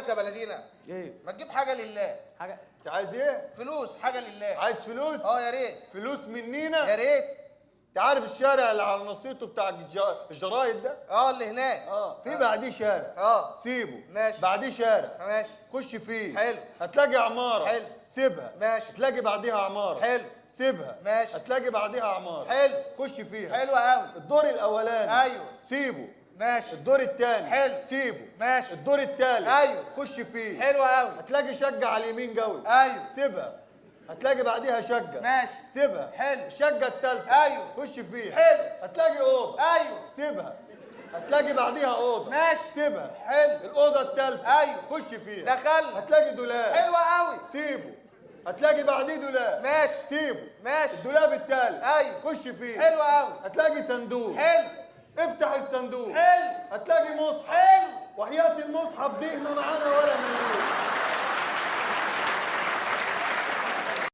لك يا بلدينا. ايه؟ ما تجيب حاجة لله. حاجة؟ انت عايز ايه؟ فلوس، حاجة لله. عايز فلوس؟ اه يا ريت. فلوس منينا؟ يا ريت. انت عارف الشارع اللي على نصيته بتاع الجرايد ده؟ اه اللي هناك. في بعديه شارع. سيبه. ماشي. بعديه شارع. ماشي. خش فيه. حلو. هتلاقي عمارة. حلو. سيبها. ماشي. هتلاقي بعديها عمارة. حلو. سيبها. ماشي. هتلاقي بعديها عمارة. حلو. خش فيها. حلو قوي. الدور الأولاني. ايوه. سيبه. ماشي. الدور الثاني. حلو. سيبه. ماشي. الدور الثالث. ايوه. خش فيه. حلو قوي. هتلاقي شقة على اليمين قوي. ايوه. سيبها. هتلاقي بعديها شقة. ماشي. سيبها. حلو. الشقة الثالثة. ايوه. خش فيها. حلو. هتلاقي أوضة. ايوه. سيبها. هتلاقي بعديها أوضة. ماشي. سيبها. حلو. الأوضة الثالثة. ايوه. خش فيها. دخلنا. هتلاقي دولاب. حلو قوي. سيبه. هتلاقي بعديه دولاب. ماشي. سيبه. ماشي. الدولاب الثالث. ايوه. خش فيه. حلو قوي. هتلاقي صندوق. حلو. افتح الصندوق. حلو. هتلاقي مصحف. حلو. وحياة المصحف دي ما معانا